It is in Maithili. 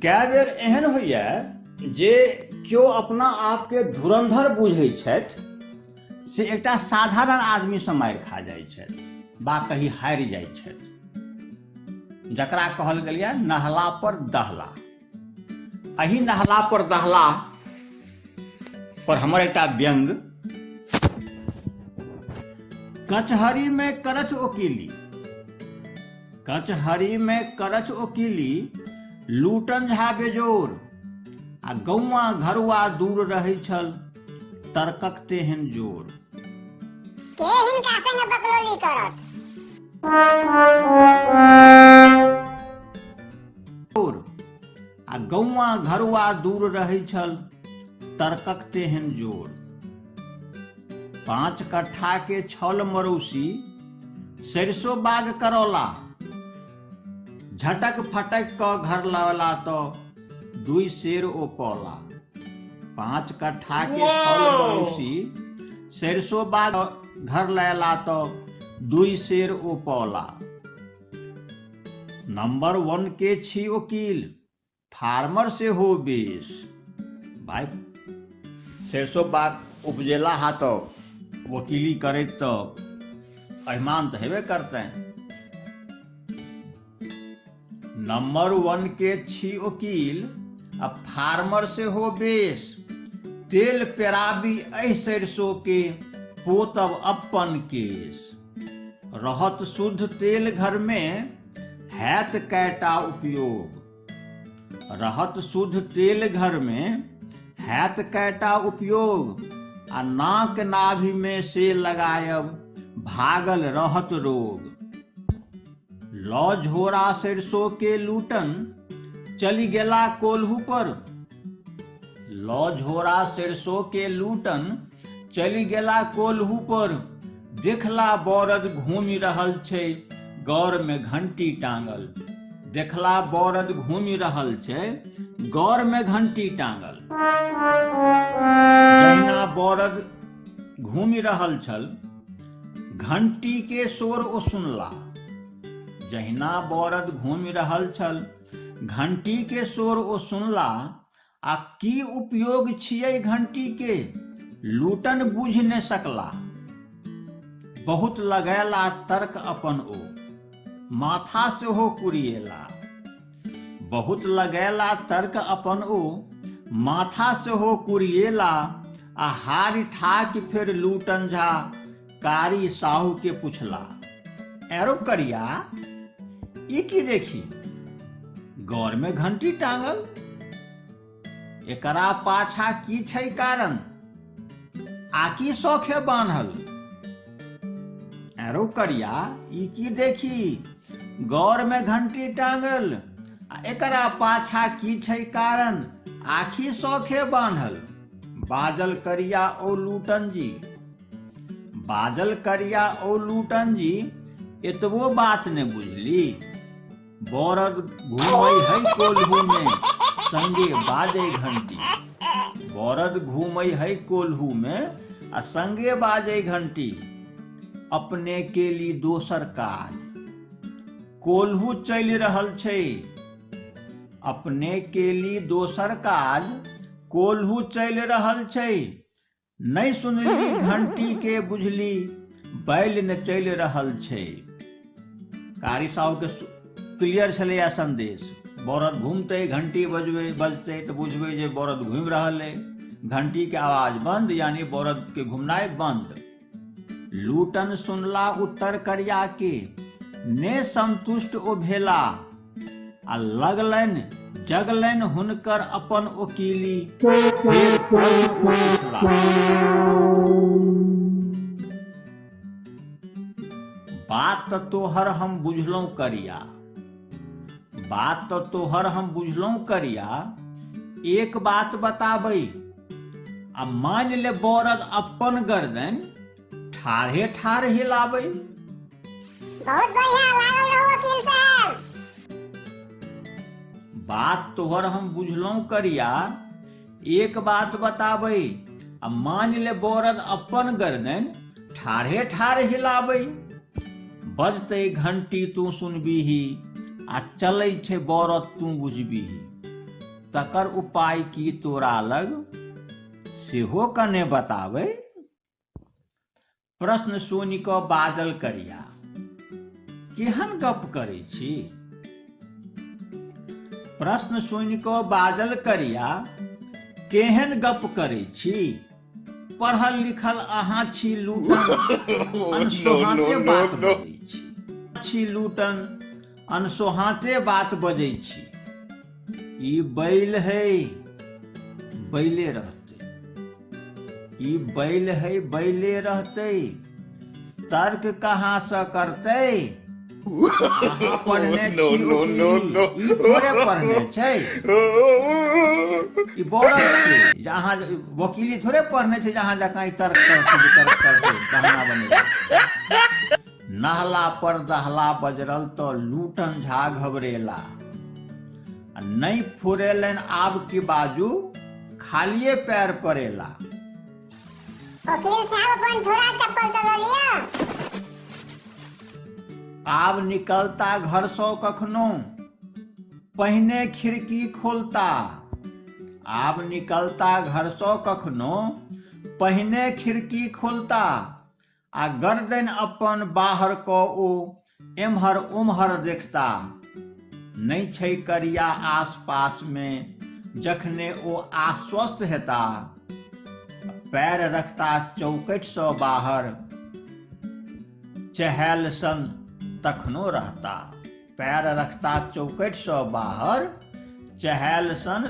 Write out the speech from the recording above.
कए बेर एहन होइए जे केओ अपना आपके धुरन्धर बुझै छथि से एकटा साधारण आदमीसँ मारि खा जाइ छथि बा कही हारि जाइ छथि, जकरा कहल गेल यऽ नहला पर दहला। एहि नहला पर दहला पर हमर एकटा व्यंग। कचहरी में करछ ओकीली, कचहरी में करछ ओकीली लूटन झा बेजोर, आ गौआ घरुआ दूर रहै छल तर्कक तेहन जोर। के हिनका संगे बकलोली करत? आ गौआ घरुआ दूर रहै छल तर्कक तेहन जोर। 5 कट्ठा के छल मरौसी सरिसो बाग करौला, झटक फटक कऽ घर लौला तऽ 2 सेर ओ पौला। 5 कट्ठा के छल मरौसी सरिसो बाग घर लैला तऽ 2 सेर ओ पौला। नंबर 1 के छी वकील फार्मर से हो बेस। भाई सरिसो बाग उपजेला हा तो वकीली करैत तो अभिमान तो हेबे करते। नंबर 1 के छी वकील आ फार्मर से हो बेस, तेल पेराबी एहि सरिसो के पोतब अपन केस। रहत शुद्ध तेल घर में हैत कैटा उपयोग, रहत शुद्ध तेल घर में हैत कैटा उपयोग, आ नाक नाभि में से लगायब भागल रहत रोग। लऽ झोरा सरिसो के लूटन चलि गेला कोल्हू पर, लऽ झोरा सरिसो के लूटन चलि गेला कोल्हू पर, देखला बरद घूमि रहल छै गौर में घंटी टांगल, देखला बरद घूमि रहल छै गौर में घंटी टांगल। जहिना बरद घूमि रहल छल घंटी के शोर ओ सुनला, जहिना बरद घूमि रहल छल घंटी के शोर ओ सुनला, आ की उपयोग छियै घंटी के लूटन बुझि ने सकला। बहुत लगैला तर्क अपन ओ माथा सेहो कुरिएला, बहुत लगैला तर्क अपन ओ माथा सेहो कुरिएला, आ हारि थाकि फेर लूटन झा कारी साहू के पुछला, एरो करिया ई की देखी गौर में घंटी टांगल, एकरा पाछा की छै कारण, आकी शौखे बान्हल। एरो करिया ई की देखी गौर में घंटी टांगल, आ एकरा पाछा की छै कारण, आखी शौखे बान्हल। बाजल करिया ओ लूटन जी, बाजल करिया ओ लूटन जी, एतबो बात ने बुझली, बरद घूमै है कोल्हू में संगे बाजै घंटी, बरद घूमै है कोल्हू में आ संगे बाजै घंटी। अपने केली दोसर काज कोल्हू चलि रहल छै, अपने केली दोसर काज कोल्हू चलि रहल छै, नहि सुनली घंटी के बुझली बैल ने चलि रहल छै। कारी साहु के क्लियर छलैया संदेश, बरद घूमतै घंटी बजबै बजतै तऽ बुझबै जे बरद घूमि रहल अइ, घंटी के आवाज बंद यानी बरद के घुमनाइ बंद। लूटन सुनला उत्तर करिया के ने संतुष्ट ओ भेला, आ लगलनि जगलनि हुनकर अपन ओकीली फेर प्रश्न ओ पुछला। बात तऽ तोहर हम बुझलहुँ करिया, बात तऽ तोहर हम बुझलहुँ करिया, एक बात बताबै, आ मानि ले बरद अपन गर्दनि ठाढ़े ठाढ़ हिलाबै। बहुत बढ़िया लागल रहू वकील साहब। बात तोहर हम बुझलहुँ करिया, एक बात बताबै, आ मानि ले बरद अपन गर्दनि ठाढ़े ठाढ़ हिलाबै। बजतै घंटी तू सुनबीही आ चलै छै बरद तू बुझबीही। तकर उपाय की तोरा लग सेहो कने बताबै। प्रश्न सुनि कऽ बाजल करिया, केहन गप करै छी? प्रश्न सुनि कऽ बाजल करिया, केहन गप करै छी? पढ़ल लिखल अहाँ छी लूटन, अनसोहाँते बात बजै छी। छी लूटन, अनसोहाँते बात बजै छी। ई बैल है, बैले रहतै। ई बैल है, बैले रहतै, तर्क कहाँ से करतै? अहाँ पढ़ने छी वकीली, ई थोड़े पढ़ने छै। ई बौरत छै जे अहाँ वकीली थोड़े पढ़ने छै जे अहाँ जकाँ ई तर्क करतै, वितर्क करतै, बहाना बनेतै। नहला पर दहला बजरल तऽ लूटन झा घबरेला आ नहि फुरेलनि आब की बाजू, खालिए पैर परेला। वकील साहब, अपन थोड़ा चप्पल तऽ लऽ लिअ। आब निकलता घरसँ कखनो पहिने खिड़की खोलता। आब निकलता घरसँ कखनो पहिने खिड़की खोलता आ गर्दनि अपन बाहर कऽ ओ एम्हर ओम्हर देखता। नहि छै करिया आस-पासमे जखने ओ आश्वस्त हेता, पैर रखता चौकठिसँ बाहर चहैल सन तखनो रहता। पैर रखता चौकठिसँ बाहर चहैल सन।